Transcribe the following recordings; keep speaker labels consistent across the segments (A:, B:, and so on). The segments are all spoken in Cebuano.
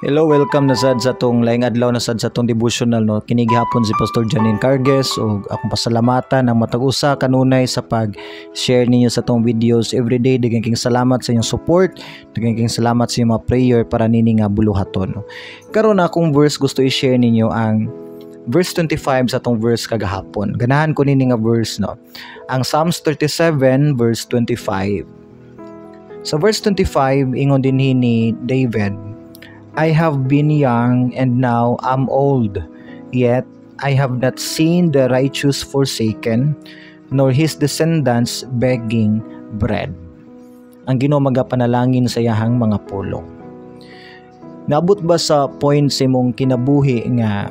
A: Hello, welcome na sad sa atong laing adlaw na sad sa atong devotional, no. Kini gihapon si Pastor Janine Carges ug akong pasalamatan ang matag usa kanunay sa pag-share ninyo sa atong videos everyday. Daghang king salamat sa inyong support, daghang king salamat sa inyong mga prayer para nini nga buluhaton, no. Karon, akong verse gusto i-share ninyo ang verse 25 sa atong verse kagahapon. Ganahan ko nini nga verse, no. Ang Psalms 37 verse 25. Sa verse 25, ingon dinhi ni David, "I have been young and now am old, yet I have not seen the righteous forsaken, nor his descendants begging bread." Ang Ginoo magapanalangin sa iyahang mga pulong. Naabot ba sa point sa imong kinabuhi nga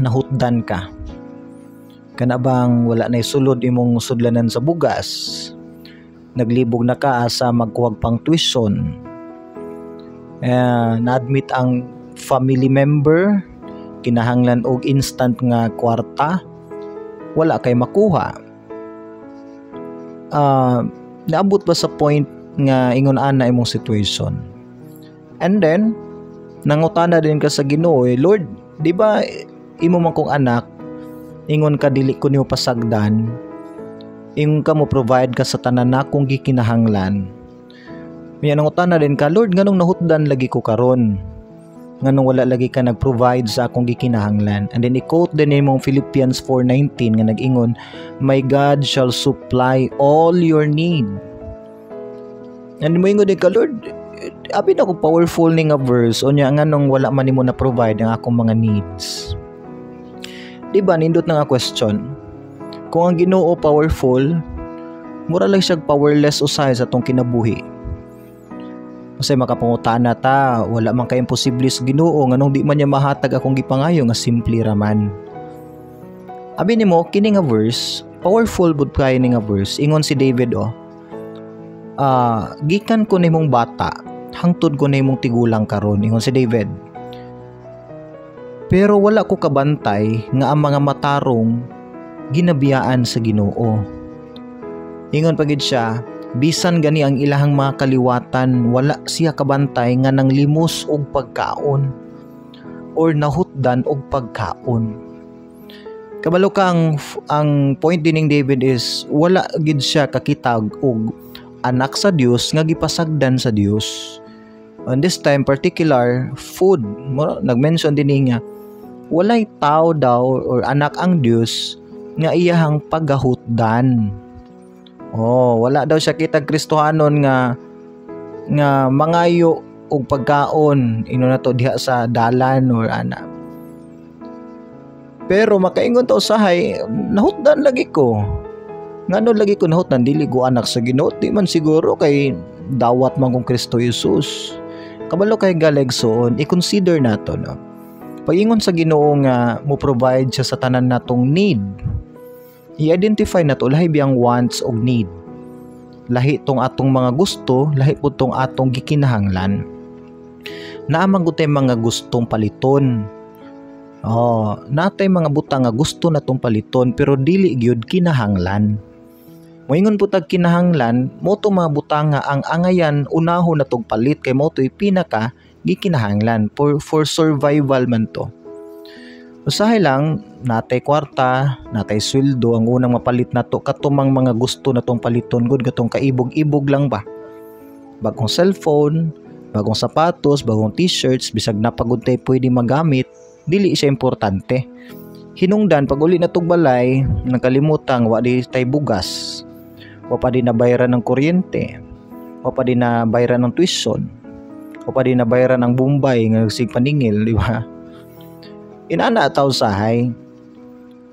A: nahutdan ka? Kana bang wala na sulod imong sudlanan sa bugas? Naglibog na ka asa magkuhag pang tuition? Na-admit ang family member, kinahanglan og instant nga kwarta, wala kay makuha. Naabot ba sa point nga ingon ana imong situation? And then nangutana din ka sa Ginoo, eh, "Lord, di ba imo man kong anak? Ingon ka dili ko nimo pasagdan, ingon ka mo provide ka sa tanan nakong gikinahanglan." May nangutana din ka, "Lord, nganong nahutdan lagi ko karon? Nganong wala lagi ka nag-provide sa akong gikinahanglan?" And then i-quote din imong Philippians 4:19 nga nag-ingon, "My God shall supply all your need." And mo ingon din ka, "Lord, abi na ko powerful ni nga verse, unya nganong wala man nimo na provide ang akong mga needs?" Di ba nindot na nga question? Kung ang Ginoo powerful, mura lang siya powerless usahay sa atong kinabuhi. Kasi makapangutana ta, wala man kay imposible sa Ginoo, nganong di man niya mahatag akong gipangayo nga simple ra man? Abi nimo kini nga verse, powerful bud kay ni nga verse. Ingon si David, oh. "Gikan ko nimong bata, hangtod ko nimong tigulang karon," ingon si David. "Pero wala ko kabantay nga ang mga matarong ginabiyaan sa Ginoo." Ingon pa gid siya, bisan gani ang ilahang mga kaliwatan, wala siya kabantay nga nang limos og pagkaon or nahutdan og pagkaon. Kabalo ka, ang point dining David is wala gid siya kakita og anak sa Dios nga gipasagdan sa Dios. On this time particular food, mo nag-mention din nga walay tao daw or anak ang Dios nga iyahang pagahutdan. Oh, wala daw siya kitag Kristohanon nga nga mangayo og pagkaon ino na to diha sa dalan or ana. Pero makaingon ta usahay, "Nahutdan lagi ko. Ngano lagi ko nahutdan? Dili ko anak sa Ginoo? Di man siguro, kay dawat man kong Kristo Jesus." Kabalo kay galegsoon, i-consider nato, no. Pag-ingon sa Ginoo nga mo provide siya sa tanan natong need, i-identify nato lahi biyang wants og need. Lahi tong atong mga gusto, lahi pud tong atong gikinahanglan. Naa man gud tay mga gustong paliton. Oh, natay mga butang nga gusto natong paliton pero dili gyud kinahanglan. Moingon po tag kinahanglan, mo to mga butang nga ang angayan unahon natong palit kay mo to'y pinaka gikinahanglan for survival man to. Usahay lang, natay kwarta, natay sweldo, ang unang mapalit nato katumang mga gusto natong paliton gud, katong kaibog-ibog lang ba. Bagong cellphone, bagong sapatos, bagong T-shirts, bisag napagod tay pwede magamit, dili siya importante. Hinungdan pag uli natog balay, nakalimutang wa di tay bugas. Wa pa di nabayaran ng kuryente. Wa pa di nabayaran ng tuition. Wa pa di nabayaran ng Bombay nga sig paningil, di ba? Inana taw sahay.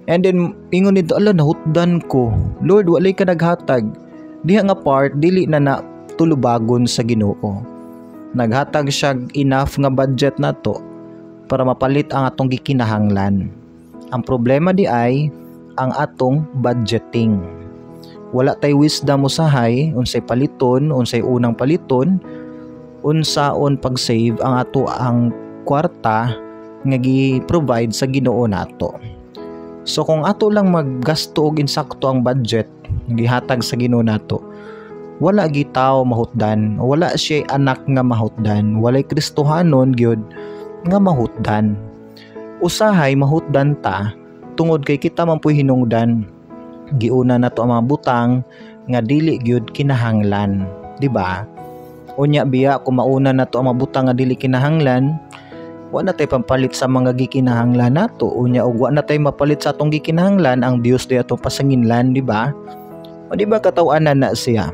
A: And then ingon nito, "Ala, nahutdan ko. Lord, walay ka naghatag." Diha nga part dili na na tulubagon sa Ginoo. Naghatag siya enough nga budget nato para mapalit ang atong gikinahanglan. Ang problema di ay ang atong budgeting. Wala tay wisdom usahay unsay paliton, unsay unang paliton, unsaon pag-save ang ato ang kwarta nga gi-provide sa Ginoo nato. So kung ato lang maggasto og insakto ang budget gihatag sa Ginoo nato, Wala gi tao mahutdan, wala siya anak nga mahutdan, walay Kristohanon gyud nga mahutdan. Usahay mahutdan ta tungod kay kita man puy hinungdan giuna nato ang mga butang nga dili gyud kinahanglan, di ba? Unya biya kung mauna nato ang mga butang nga dili kinahanglan, wa na tay pampalit sa mga gikinahanglan nato. Unya og wa na tay mapalit sa atong gikinahanglan, ang Dios di atong pasanginlan, di ba? O di ba kataw-anan na siya?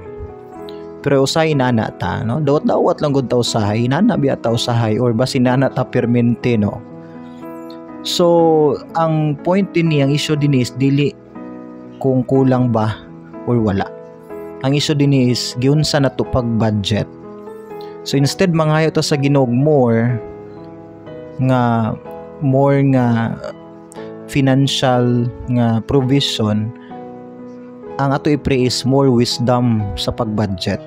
A: Pero usahay inana ta, no? Dawat-dawat lang gud ta usahay, inana biya ta usahay or basin inana ta permente, no? So, ang point din ni, ang issue din is dili kung kulang ba or wala. Ang issue din is giunsa na to pag-budget. So instead mangayo ta sa Ginoo more nga financial nga provision, ang ato i-pray is more wisdom sa pag-budget.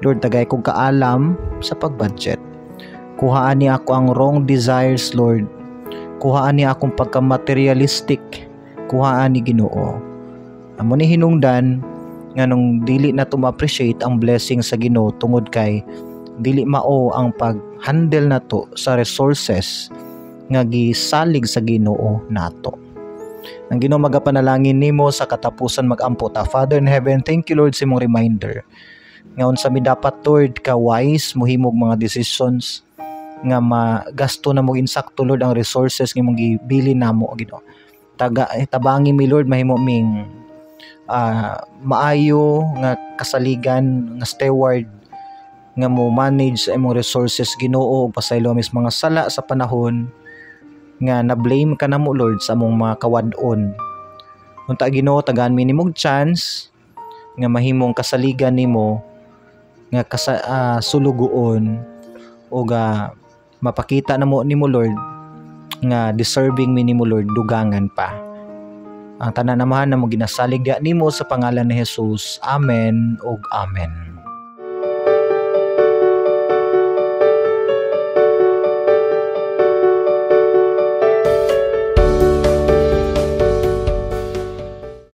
A: Lord, tagay kog kaalam sa pag-budget. Kuhaan ni ako ang wrong desires, Lord. Kuhaan ni akong pagka-materialistic. Kuhaan ni, Ginoo. Amo ni hinungdan nga nung dili na to ma-appreciate ang blessing sa Ginoo tungod kay dili mao ang pag-handle nato sa resources nga gisalig sa Ginoo nato. Ang Ginoo magapanalangin nimo. Sa katapusan, magampo ta. Father in heaven, thank you, Lord, sa imong reminder. Nga unsa mi dapat, Lord, ka wise mohimog mga decisions nga magasto na mo insakto, Lord, ang resources nga imong gibilin namo, Ginoo. Taga tabangi mi, Lord, mahimo ming maayo nga kasaligan nga steward nga mo manage sa imong resources, Ginoo, ug pasaylo mis mga sala sa panahon nga na-blame ka namo, Lord, sa among mga kawad-on. Unta, Ginoo, tagaan mi nimog chance nga mahimong kasaligan nimo nga sulugoon ug mapakita namo nimo, Lord, nga deserving mi nimo, Lord, dugangan pa. Ang tanan, Amahan, na mo ginasalig diha nimo sa pangalan ni Jesus. Amen ug amen.